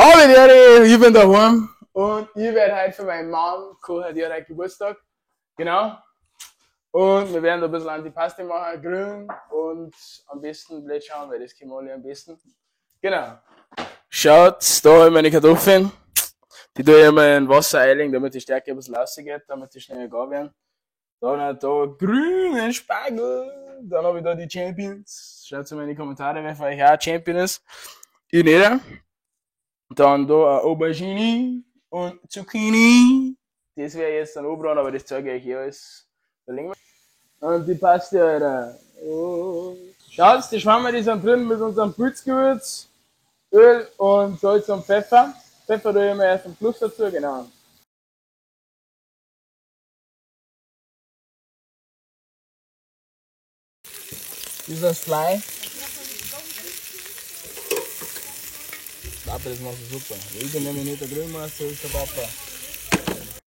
Hallo Leute, ich bin daheim und ich werde heute für meinen Mann kochen, die hat heute Geburtstag. Genau. Und wir werden da ein bisschen Antipasti machen, grün und am besten blöd schauen, weil das können wir alle am besten. Genau. Schaut, da habe ich meine Kartoffeln. Die tue ich immer in Wasser einlegen, damit die Stärke ein bisschen rausgeht, damit die schneller gar werden. Dann da grünen Spargel. Dann habe ich da die Champions. Schreibt mal in die Kommentare, wer von euch auch Champion ist. Ich nicht. Dann da eine Aubergine und Zucchini. Das wäre jetzt dann anbraten, aber das zeige ich euch hier alles. Da legen wir. Und die Paste, Alter. Oh. Schaut, die Schwammerl, die sind drin mit unserem Pilzgewürz, Öl und Salz und Pfeffer. Pfeffer tue ich immer erst am Schluss dazu, genau. Dieser Fly. Papa, das machst du super. Ich bin nämlich nicht der Grillmeister, das ist der Papa.